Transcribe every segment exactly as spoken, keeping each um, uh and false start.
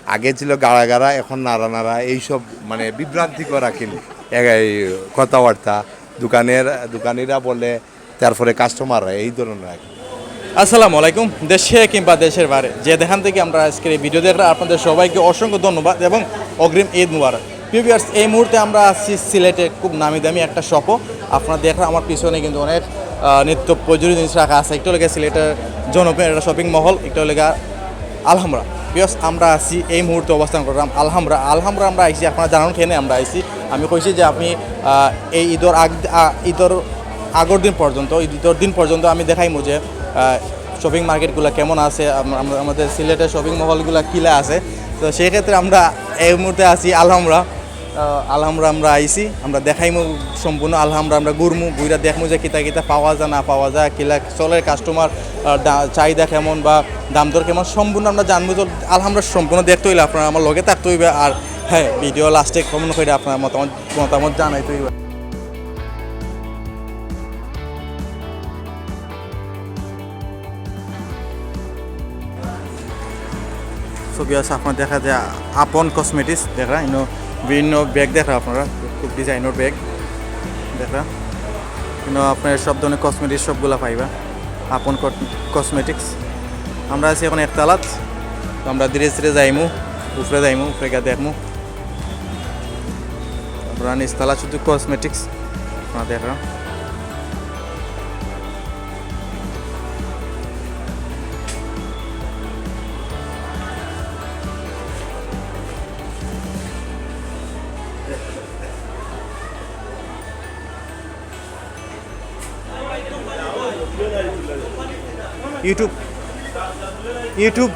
আগে ছিল গাড়া গাড়া, এখন নাড়া নাড়া, এইসব মানে বিভ্রান্তিকর আর কি, এই কথাবার্তা। দোকানের দোকানিরা বলে, তারপরে কাস্টমাররা এই ধরনের আর কি। আসসালামু আলাইকুম। দেশে কিংবা দেশের বাইরে যে যেখান থেকে আমরা আজকের এই ভিডিও দেখরা, আপনাদের সবাইকে অসংখ্য ধন্যবাদ এবং অগ্রিম ঈদ মুবারক। প্রিয় ভিউয়ার্স, এই মুহূর্তে আমরা আছি সিলেটে খুব নামি দামি একটা শপও। আপনারা দেখরা আমার পিছনে কিন্তু অনেক আহ, নিত্য প্রয়োজনীয় জিনিস রাখা আছে। একটা অইলো গিয়া সিলেটের জনপ্রিয় একটা শপিং মহল, একটা অইলো গিয়া আলহামরা। ভিউয়ার্স, আমরা আছি এই মুহূর্তে অবস্থান করলাম আলহামরা। আলহামরা আমরা আইছি, আপনারা জানেন কেনে আমরা আইছি। আমি কইছি যে আপনি আহ, এই ঈদর আগ আহ, ঈদর আগর দিন পর্যন্ত, ঈদর দিন পর্যন্ত আমি দেখাইমু যে শপিং মার্কেটগুলা কেমন আছে, আম- আম- আমাদের সিলেটের শপিং মহলগুলা কিলা আছে। তো সেই ক্ষেত্রে আমরা এই মুহূর্তে আছি আলহামরা। আহ, আলহামরা আমরা আইছি, আমরা দেখাইমু সম্পূর্ণ আলহামরা, আমরা ঘুরমু, ঘুরা দেখমু যে কিতা কিতা পাওয়া যায় না পাওয়া যায়, কিলা চলের কাস্টমার চাহিদা কেমন বা দাম দর কেমন, সম্পূর্ণ আমরা জানমু। তো আলহামরা সম্পূর্ণ দেখতে অইলে আপনারা আমার লগে থাকতে অইবা। আর হ্যাঁ, ভিডিও লাস্টে কমেন্ট করে আপনার মতামত মতামত জানাইতে অইবা। ছবি আছে আপনার দেখা যায় আপন কসমেটিক্স দেখরা, ইনো বিভিন্ন ব্যাগ দেখরা আপনারা, খুব ডিজাইনর ব্যাগ দেখরা, ইনো আপনার সব ধরনের কসমেটিক্স সবগুলা পাইবা আপন কসমেটিক্স। আমরা আছি এখন একতলাত, তো আমরা ধীরে ধীরে যাইমু, উপরে যাইমু, উপরে গিয়া দেখমু। আপনারা নিচতলা শুধু কসমেটিক্স আপনারা দেখরা। ইউটিউব ইউটিউব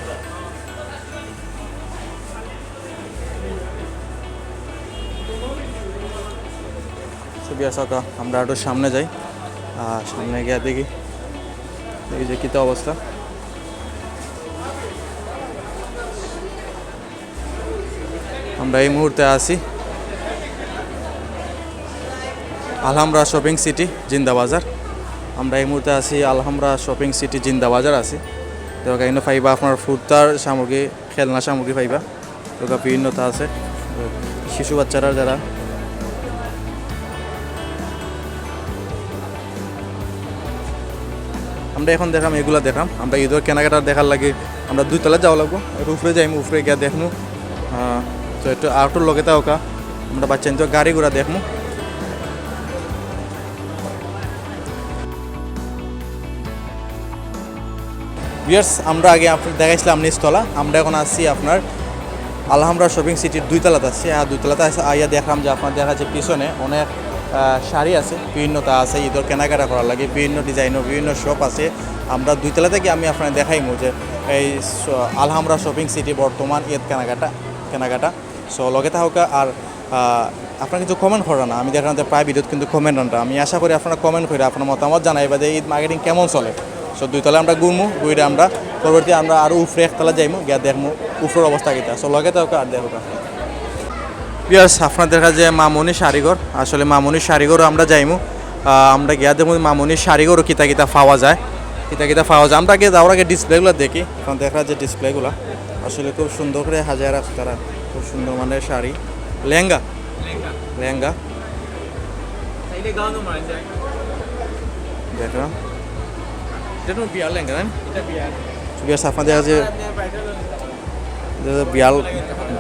ছবি আসাকা আমরা একটু সামনে যাই। আর সামনে গিয়া দেখি এই যে কিতা অবস্থা। আমরা এই মুহূর্তে আছি আলহামরা শপিং সিটি জিন্দাবাজার। আমরা এই মুহূর্তে আছি আলহামরা শপিং সিটি জিন্দাবাজার আছি। তো এখানে পাইবা আপনার ফুটতার সামগ্রী, খেলনা সামগ্রী পাইবা। তো বিভিন্নতা আছে শিশু বাচ্চারা যারা। আমরা এখন দেখাম, এগুলা দেখাম। আমরা ঈদর কেনাকাটা দেখার লাগি আমরা দুইতলা যাওয়া লাগবো, একটু উপরে যাইমু, উপরে গিয়া দেখমু। আহ, তো একটু আউটর লগে তাওকা আমরা বাচ্চা নিতে গাড়ি ঘোড়া দেখমু। ভিউয়ার্স, আমরা আগে আপনার দেখাইছিলাম নিচতলা, আমরা এখন আছি আপনার আলহামরা শপিং সিটির দুইতলাতে আছি। আর দুইতলাতে আছে, আইয়া দেখলাম যে আপনার দেখা যাচ্ছে পিছনে অনেক আহ, শাড়ি আছে, বিভিন্নতা আছে, ঈদর কেনাকাটা করার লাগি বিভিন্ন ডিজাইনর বিভিন্ন শপ আছে। আমরা দুইতলা থেকে আমি আপনার দেখাইমু যে এই স- আলহামরা শপিং সিটি বর্তমান ঈদ কেনাকাটা কেনাকাটা। সো লগে থাকা আর আহ, আপনারা কিন্তু কমেন্ট করা না, আমি দেখলাম যে প্রায় ভিডিওত কিন্তু কমেন্ট আনটা। আমি আশা করি আপনারা কমেন্ট করে আপনার মতামত জানাইবা যে ঈদ মার্কেটিং কেমন চলে। সো দুইতলা আমরা ঘুরমু, ঘুরে আমরা পরবর্তী আমরা আরও উপরে একতলা যাইমু, গিয়া দেখমু উপরের অবস্থা কিতা। সো লগে থাকা আর দেখো। ভিউয়ার্স, আপনাদের কাছে মামুনি শাড়িঘর, আসলে মামুনি শাড়িঘরও আমরা যাইমু। আহ, আমরা গিয়া দেখমু মামুনি শাড়িঘরও কিতা কিতা পাওয়া যায়, কিতা কিতা পাওয়া যায়। আমরা আগে যাওয়ার আগে ডিসপ্লেগুলো দেখি, এখন দেখা যায় ডিসপ্লেগুলো আসলে খুব সুন্দর করে হাজায় রাখছে তারা, খুব সুন্দর মানে শাড়ি, লেহেঙ্গা, লেহেঙ্গা। দেখো, এটা তো বিয়ার লেহেঙ্গা, না? বিয়ার সাফা দেখা যায়, এটা তো বিয়ার,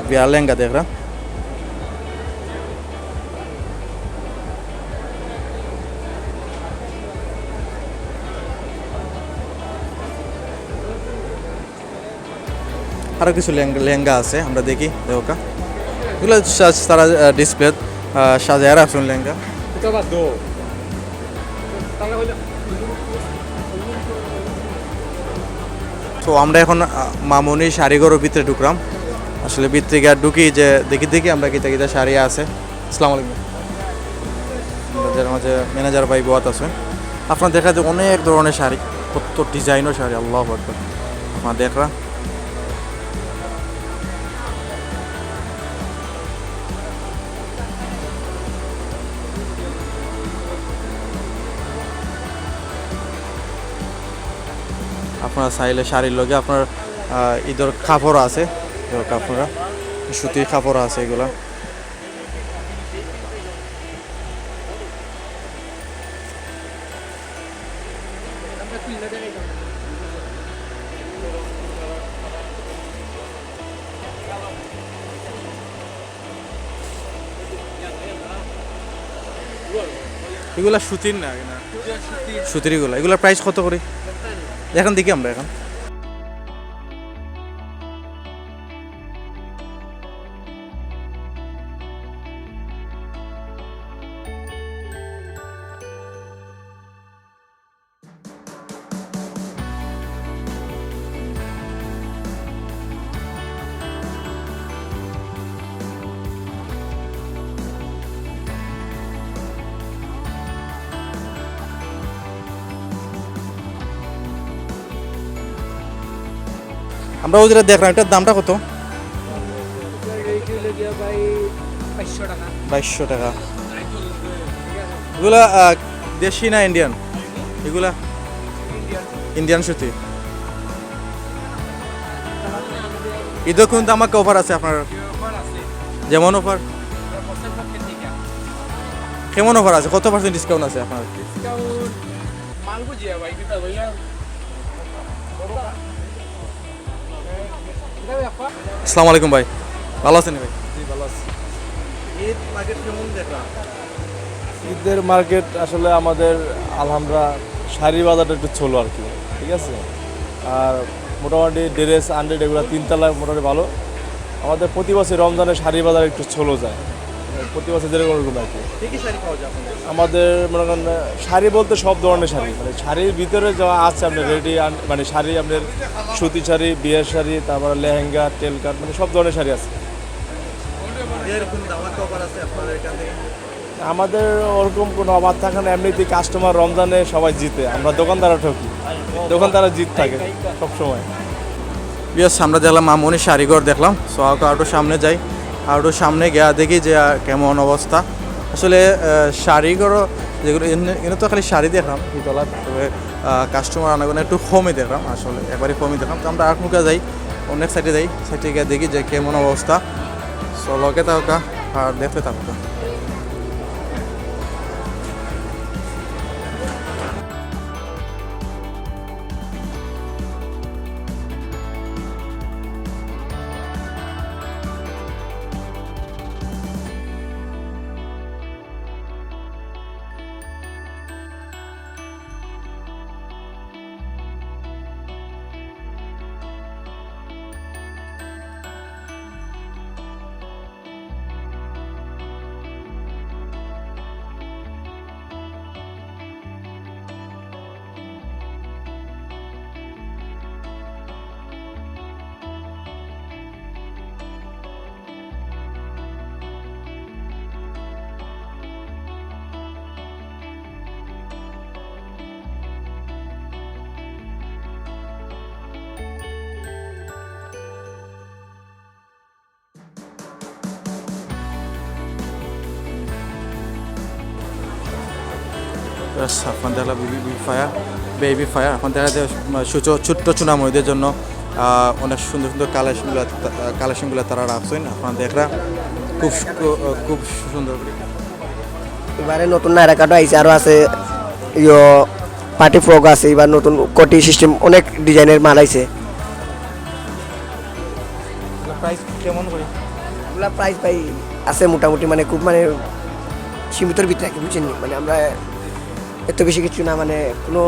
বিয়ার লেহেঙ্গা দেখরা। আরও কিছু লেহেঙ্গা আছে, আমরা দেখি, দেখো কা। এগুলো সা- তারা ডিসপ্লে সাজায় রাখছেন লেহেঙ্গা। তো আমরা এখন আহ, মামুনি শাড়িঘরর ভিতরে ঢুকলাম। আসলে ভিতরে গিয়ে ঢুকি যে দেখি দেখি আমরা কিতা কিতা শাড়ি আছে। আসসালামু আলাইকুম। আমাদের মাঝে ম্যানেজার ভাই বওয়াত আছে। আপনারা দেখা যায় অনেক ধরনের শাড়ি, কত ডিজাইনর শাড়ি, আল্লাহু আকবার। আপনারা দেখরা। আপনারা চাইলে শাড়ির লগে আপনার আহ, ঈদর কাপড় আছে, তো কাপড়, সুতি কাপড় আছে এগুলা। এগুলা সুতির না, না? সুতির এগুলা। এগুলার প্রাইস কত করি? এখন দেখি আমরা এখন। আমরা ওই যেটা দেখলাম, এটার দামটা কত? বাইশশো টাকা। এগুলা আহ, দেশি না ইন্ডিয়ান? এগুলা ইন্ডিয়ান সুতি। ঈদে কোন ধামাকা অফার আছে আপনার? যেমন অফার, কেমন অফার আছে? কত পার্সেন্ট ডিসকাউন্ট আছে আপনার? আসসালামু আলাইকুম ভাই, ভালো আছেন ভাই? জি, ভালো আছি। ঈদ মার্কেট কেমন দেখলাম? ঈদের মার্কেট আসলে আমাদের আলহামরা শাড়ি বাজারটা একটু স্লো আর কি, ঠিক আছে? আর মোটামুটি ড্রেস আনড্রেস এগুলো তিনতলা মোটামুটি ভালো। আমাদের প্রতি বছর রমজানে শাড়ি বাজার একটু স্লো যায়, প্রতি বছর যেরকম ওরকম আর কি। কি কি শাড়ি পাওয়া যায় আপনাদের? আমাদের মনে করেন শাড়ি বলতে সব ধরনের শাড়ি, মানে শাড়ির ভিতরে যা আছে আপনার রেডি, মানে শাড়ি আপনার সুতি শাড়ি, বিয়ের শাড়ি, তারপরে লেহেঙ্গা, টেল কাট, মানে সব ধরনের শাড়ি আছে। এর কোনো ধামাকা অফার আছে আপনাদের এখান থেকে? আমাদের ওরকম কোনো অফার থাকে না, এমনিতেই কাস্টমার রমজানে সবাই জিতে, আমরা দোকানদাররা ঠকি, দোকানদাররা জিত থাকে সবসময়। বিয়াস, আমরা দেখলাম মামনি শাড়িঘর দেখলাম। সো আরো সামনে যাই, আরো সামনে গিয়া দেখি যে আহ, কেমন অবস্থা। আসলে আহ, শাড়িঘর যেগুলো এনে এনে তো খালি শাড়ি দেখলাম ইতলা, তবে কাস্টমার আনাগোনা একটু কমই দেখলাম, আসলে একবারে কমই দেখলাম। তো আমরা আর মুখে যাই, অনেক সাইডে যাই, সাইডে গিয়ে দেখি যে কেমন অবস্থা। সো লগে থাকা আর দেখতে থাকো। আপনার দেখলা বেবি ফায়ার, বেবি ফায়ার আপনার দেখা যায় ছোট ছোট্ট চুনা মরিদের জন্য আহ, অনেক সুন্দর সুন্দর কালেকশনগুলো, কালেকশনগুলো তারা রাখছেন। আপনারা দেখরা খুব সু- খুব সুন্দর করে। এবারে নতুন নায়রা কাটও আইছে, আরো আছে ইয়ো পার্টি ফ্রক আছে, এবার নতুন কটি সিস্টেম অনেক ডিজাইনের মাল আইছে। প্রাইস কেমন করে? এগুলা প্রাইস ভাই আছে মোটামুটি, মানে খুব মানে সীমিতর ভিতরে আর কি, বুঝছেন নি? মানে আমরা এত বেশি কিছু না, মানে কোনো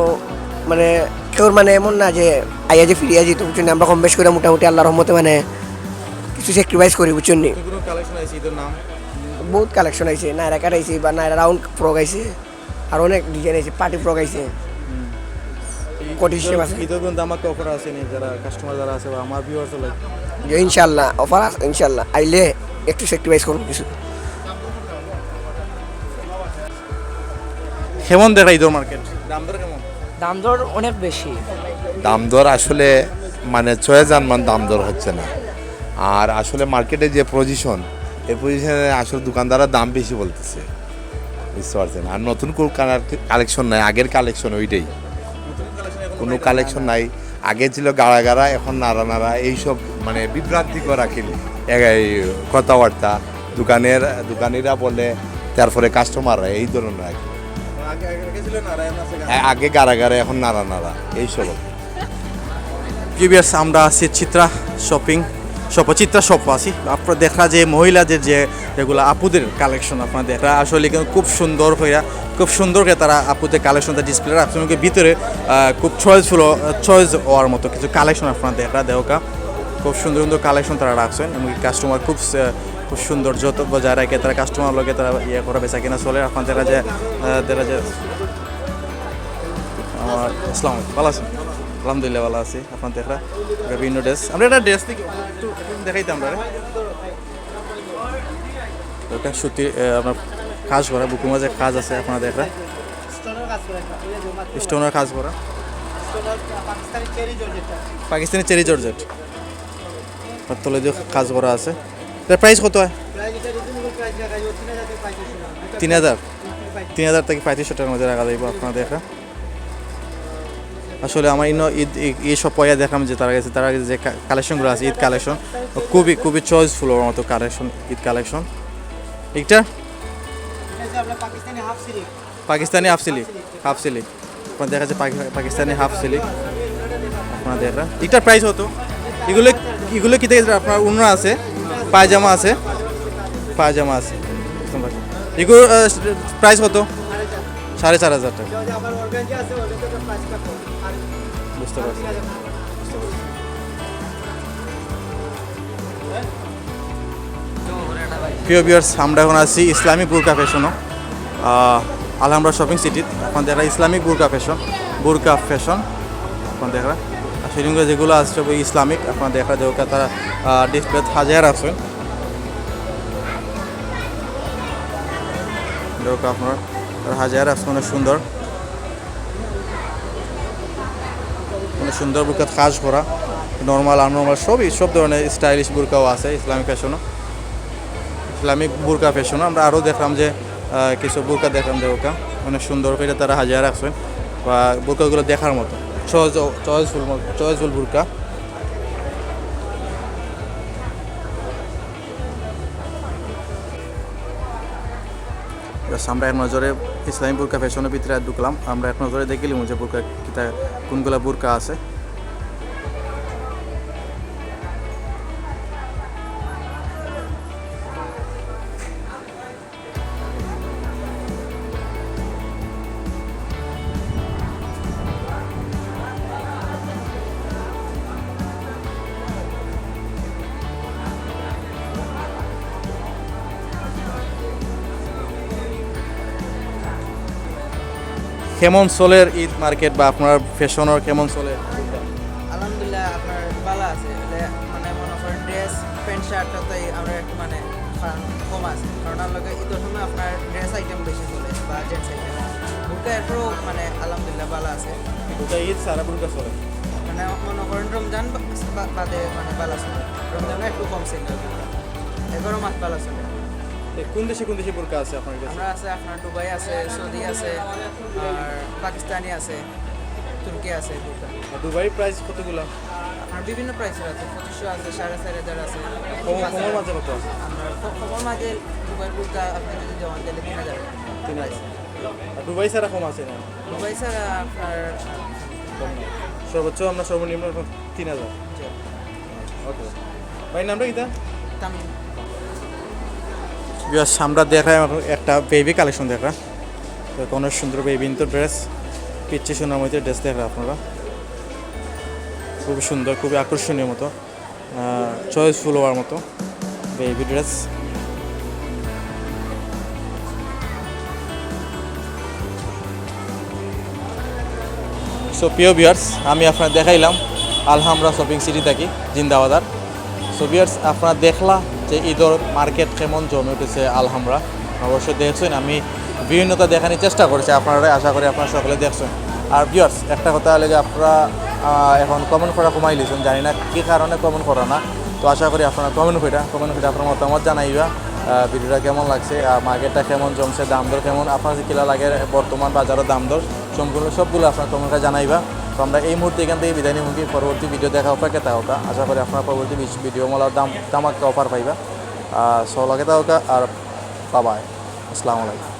মানে কেউর মানে এমন না যে আইয়া যে ফিরিয়া যেত, বুঝছেন নি? আমরা কম বেশ করে মোটামুটি আল্লাহর রহমতে মানে কিছু স্যাক্রিফাইস করি, বুঝছেন নি? কোনো কালেকশন আছে ঈদের নাম? বহুত কালেকশন আছে, নায়রা কাট আইছে বা নায়রা রাউন্ড ফ্রক আইছে, আর অনেক ডিজাইন আছে, পার্টি ফ্রক আইছে। কটি সিস্টেম আছে। ঈদের কোনো ধামাকা অফার আছে নি, যারা কাস্টমার যারা আছে বা আমার ভিউয়ার্স লাগে? জি, ইনশাল্লাহ অফার আছে, ইনশাল্লাহ আইলে একটু স্যাক্রিফাইস করবো কিছু। কেমন দেখা ঈদের মার্কেট, দাম দর কেমন? দাম দর অনেক বেশি। দাম দর আসলে মানে ছয় জানমান দাম দর হচ্ছে না। আর আসলে মার্কেটে যে পজিশন, এই পজিশনে আসলে দোকানদাররা দাম বেশি বলতেছে, বুঝতে পারছেন? আর নতুন কোনো কালেকশন নাই, আগের কালেকশন ওইটাই, কোনো কালেকশন নাই। আগে ছিল গাড়া গাড়া, এখন নাড়া নাড়া, এইসব মানে বিভ্রান্তিকর আর কি, এই কথাবার্তা, দোকানের, দোকানিরা বলে, তারপরে কাস্টমাররা, এই ধরনের আর কি। আগে, আগে ছিল নারায়ণ আছে, আ-, আগে গারা গারা, এখন নাড়া নাড়া, এইসব আর কি। প্রিভিয়াস আমরা আছি চিত্রা শপিং শপ, চিত্রা শপ আছি। আপনারা দেখরা যে মহিলাদের যে যেগুলা, আপুদের কালেকশন আপনারা দেখরা, আসলে কিন্তু খুব সুন্দর কইরা, খুব সুন্দর করে তারা আপুদের কালেকশনটা ডিসপ্লে রাখছে। এবং ভিতরে আহ, খুব চয়েসফুল, চয়েস হওয়ার মতো কিছু কালেকশন আপনারা দেখরা, দেখউক্কা খুব সুন্দর সুন্দর কালেকশন তারা রাখছেন। এবং কাস্টমার খুব আহ, খুব সুন্দর যত বজায় রাখে তারা, কাস্টমার লগে তারা ইয়ে করে বেচা কিনা চলে। আপনারা দেখরা যে আহ, দেখরা যে আমার আসসালামু আলাইকুম, ভালো আছেন? আলহামদুলিল্লাহ, ভালো আছি। আপনারা দেখরা বিভিন্ন ড্রেস, আমরা একটা ড্রেস দেখি, একটু, একটু দেখাইতাম আমরা। ওটা সুতি, এ, আপনার কাজ করা, বুকুর মাঝে কাজ আছে, আপনারা দেখরা। স্টোনের কাজ করা। স্টোনের কাজ করা। স্টোনের Pakistani cherry georgette. Pakistani cherry georgette. আর তলে যে কাজ করা আছে। এটার প্রাইস কত হয়? প্রাইস, এটা রিজনেবল প্রাইস রাখা যাবে, তিন হাজার থেকে পঁয়ত্রিশশো টাকা। তিন হাজার? তিন হাজার থেকে পঁয়ত্রিশশো টাকার মধ্যে রাখা যাইব, আপনারা দেখরা। আসলে আমার ইনো ঈদ, এই, এই সব পয়া দেখলাম যে তারা গেছে, তারা গেছে যে কা-, কালেকশনগুলো আছে, ঈদ কালেকশন, খুবই, খুবই চয়েসফুল ওর মতো কালেকশন, ঈদ কালেকশন। একটা এটা হচ্ছে আপনার Pakistani half silk. Pakistani half silk, half silk. আপনারা দেখা যাচ্ছে পাকি-, পাকিস্তানি হাফ সিল্ক। আপনারা দেখরা। এটার প্রাইস কত? এগুলো, এগুলো কি থেকে আপনার উন্না আছে, পায়জামা আছে, পায়জামা আছে। বুঝতে পারছি। এগুলো, আহ, প্রাইস কত? সাড়ে চার হাজার টাকা। বুঝতে পারছি। প্রিয় ভিউয়ার্স, আমরা এখন আছি ইসলামিক বুরকা ফ্যাশনও, আহ, আলহামরা শপিং সিটিত। আপনারা দেখরা ইসলামিক বুরকা ফ্যাশন, বুরকা ফ্যাশন আপনারা দেখরা। আর সেদিনগুলো যেগুলো আছে সব ইসলামিক, আপনারা দেখরা যে ওকে তারা, আহ, ডিসপ্লে হাজার আছে। দেখো আপনারা, তারা হাজার আছে, অনেক সুন্দর। মানে সুন্দর বুরকাত কাজ করা, নরমাল, আনরমাল, সবই, সব ধরনের স্টাইলিশ বুরকাও আছে ইসলামিক ফ্যাশনও। ইসলামিক বুরকা ফ্যাশনও আমরা আরও দেখলাম যে, আহ, কিছু বুরকা দেখলাম যে বুরকা অনেক সুন্দর করে তারা হাজার রাখছেন, বা বুরকাগুলো দেখার মতো, চয়েস, চয়েসফুল মতো, চয়েসফুল বুরকা। Just আমরা এক নজরে ইসলামী বুরকা ফ্যাশনের ভিতরে ঢুকলাম। আমরা এক নজরে দেখিলিমু যে বুরকা কিতা, কোনগুলা বুরকা আছে। কেমন চলের ঈদ মার্কেট বা আপনার ফ্যাশনের কেমন চলে? আলহামদুলিল্লাহ, আপনার ভালা আছে। মানে, মানে মনে করেন ড্রেস, প্যান্ট, শার্ট তো আমরা একটু মানে কারণ কম আছে, কারণ আর লগে ঈদের সময় আপনার ড্রেস আইটেম বেশি চলে বা জেন্টস আইটেম। বুরকা এরপরও মানে আলহামদুলিল্লাহ ভালা আছে। বুরকা ঈদ সারা বুরকা চলে। মানে মনে করেন রমজান বা-, বা-, বাদে মানে ভালা চলে, রমজানে একটু কম সেল হয় বুরকা, এগারো মাস ভালা চলে। এ, কোন দেশে কোন দেশে বুরকা আছে আপনার কাছে? আমরা আছে আপনার দুবাই আছে, সৌদি আছে, আর পাকিস্তানি আছে, তুর্কি আছে বুরকা। আর দুবাই প্রাইস কতগুলা? আপনার বিভিন্ন প্রাইসের আছে, পঁচিশশো আছে, সাড়ে চার হাজার আছে। কম-, কমর মাঝে কত আছে? আপনার ক-, কমর মাঝে দুবাইর বুরকা আপনি যদি দেওয়ান তাহলে তিন হাজার। তিন হাজার। আর দুবাই ছাড়া কম আছে না? দুবাই ছাড়া আপনার কম না। সর্বোচ্চ আমরা সর্বনিম্ন এখন তিন হাজার। জি। ওকে। ভাই, নামটা কিতা? তামিম। ভিউয়ার্স, আমরা দেখলাম এখন একটা বেবি কালেকশন দেখলাম। তো অনেক সুন্দর বেবি তো ড্রেস, পিচ্ছি সোনার মধ্যে ড্রেস দেখলাম আপনারা। খুবই সুন্দর, খুবই আকর্ষণীয় মতো, আহ, চয়েসফুল হওয়ার মতো বেবি ড্রেস। So, প্রিয় ভিউয়ার্স, আমি আপনারে দেখাইলাম আলহামরা শপিং সিটি থাকি জিন্দাবাজার। So, ভিউয়ার্স, আপনারা দেখলা যে ঈদর মার্কেট কেমন জমে উঠেছে আলহামরা। অবশ্যই দেখছেন, আমি বিভিন্নতা দেখানোর চেষ্টা করছি আপনারা, আশা করি আপনারা সকলে দেখছেন। আর ভিউয়ার্স, একটা কথা হলো যে আপনারা, আহ, এখন কমেন্ট করা কমাই লিছেন, জানি না কি কারণে কমেন্ট করা না। তো আশা করি আপনারা কমেন্ট কইরা, কমেন্ট কইরা আপনার মতামত জানাইবা, আহ, ভিডিওটা কেমন লাগছে, আর মার্কেটটা কেমন জমছে, দাম দর কেমন, আপনার যে কিলা লাগে বর্তমান বাজারের দাম দর, সম্পূর্ণ সবগুলো আপনার কমেন্ট করে জানাইবা। তো আমরা এই মুহূর্তে এখান থেকে বিদায় নিমু কি, পরবর্তী ভিডিও দেখা অপেক্ষা থাকউক্কা। আশা করি আপনারা পরবর্তী ভিডিও মলা দাম ধামাকা অফার পাইবা। আর সো লগে থাকউক্কা আর বাবাই, আসসালামু আলাইকুম।